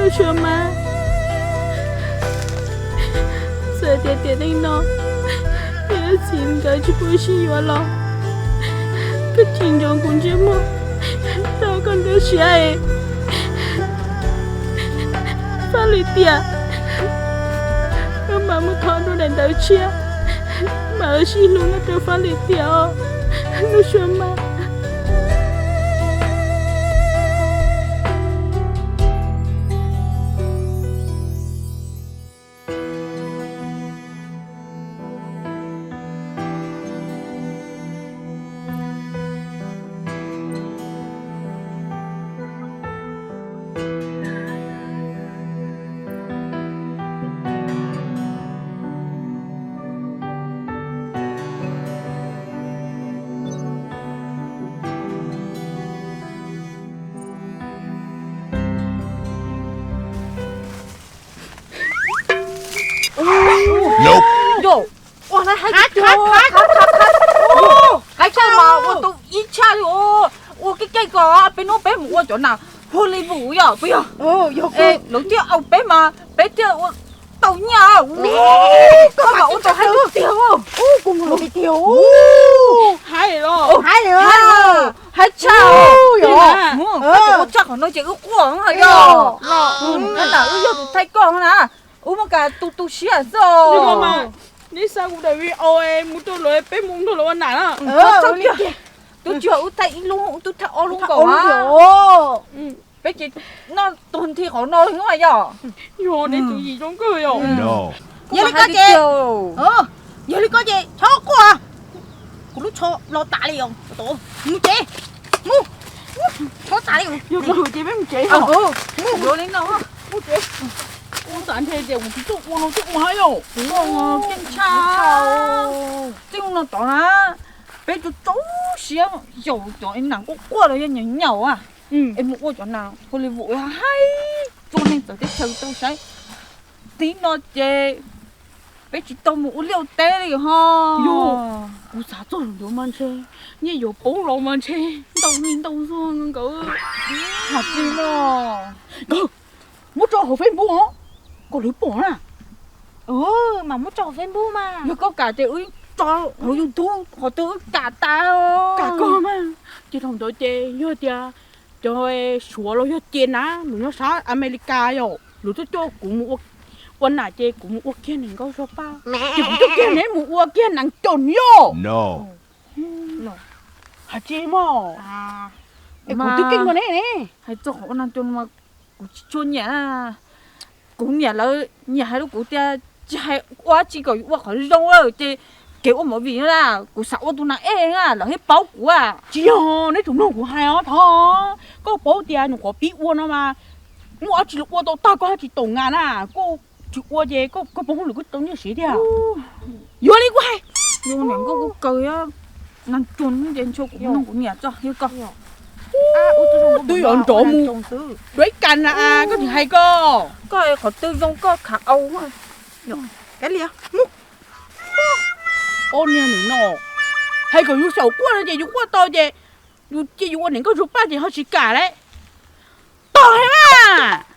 Sua mas, txawm tias tiam neej no niam txiv nkawd tsis pub sib yuav los, koj tsis ntsoov kuv ntsej muag rau koj ntawm siab es faj lwm tiam, koj mam mus thov rau daim ntawv tshiab, mam ua sib hlub nyob rau faj lwm tiam os, Nuj Sua mas. Yog, ua hais tiag, hais tiag mas ua tau ib tshaj li, ua keej keej ko peb hnub peb mus ua cov nas Hollywood yog puas yog? Lawv thiaj au peb mas peb thiaj ua tau nyiaj. Koj mas ua tau hais tiag tiag. Hais los hais, hais tshaj, ua tshaj qhov no ces wb quaj yog. Tab sis wb yog tus thaij koj na, wb muaj kas tu tu siab xwb. Neb xa kuv daim video mus rau lawv, peb mus nrog lawv ua nas na. Twb tsis yog wb thaij ib lub, wb twb thaij ob lub nkaus na. Peb ces noj tuag nthi qhov no li yog. Yog neb tus yim zoo nkauj yog. Yog li ko ces, yog li ko ces txhob quaj, kuv lub tsho los tas li os. Mus tsev, mus, tsho tas li. Yog kuv ces peb mus tsev. Mus, yuav li no, mus tsev. Ua tas ntshe tias kuv tsis tuaj ua no twb ua hab yog. Keej tshaj, tej no tod na, peb tau tso siab yaum cov nas quaj quaj los yog nyaum nyaum a, es mus ua cov nas Hollywood hais rau neeg txawv teb chaws tau saib. Tib no ces peb tsis tau mus ua liaj ua teb li ho. Yog, kuv xav txog ntawd mas ntshe nyiaj yuav poob los mas ntshe ntau li ntau zog nkawd. Has tsis no, nkawd muab tso hauv Facebook os, kom lawv pom na. Mas muab tso hauv Facebook mas. Yog koj kam ces wb tso hauv YouTube qhov twg wb kam tas. Kam koj mas. Ces thaum ntawd ces yog tias cov Suav los yog ces na, nws nyob sab Amelikas yom, lawv tuaj coj kuv mus ua nas ces kuv mus ua kiag nees nkaum zog paj, ces kuv tuaj kiag neb mus ua kiag nas cos yom. Has tsis mog, es kuv twb keej rau neb ne. Hais txog qhov ua nas cos mas kuv tsis tshua nyiam. Kuv niam lawv nyiam hais rau kuv tias tsis hais ua dab tsi kom ua qhov zoo ces kev ua movie na, kuv xav ua tus nas ej na, lawv thiaj paub kuv. Tsis yog, neb tus mloog kuv hais os thov, koj paub tias nyuam qhuav pib ua no mas muaj dab tsi los ua tau tag koj thiaj tsis tau nas na, koj tsis ua ces koj poob lawm koj tsis tau nyiaj siv tiag. Yuav li kuv hais, yus niam nkauj kuv kawg, nas cos ces ntshe kuv mloog kuv niam tso yog koj. Twb yuav nrov mus, yuav ib kas na koj tsis hais koj. Koj qhov twg zoo koj khav au. Ua niag nws no, hais kom yus xyaum quaj no ces yus quaj tau ces yus cia yus ua niam nkauj zus paj ces ho tsis kam lawm. Tog hais mas.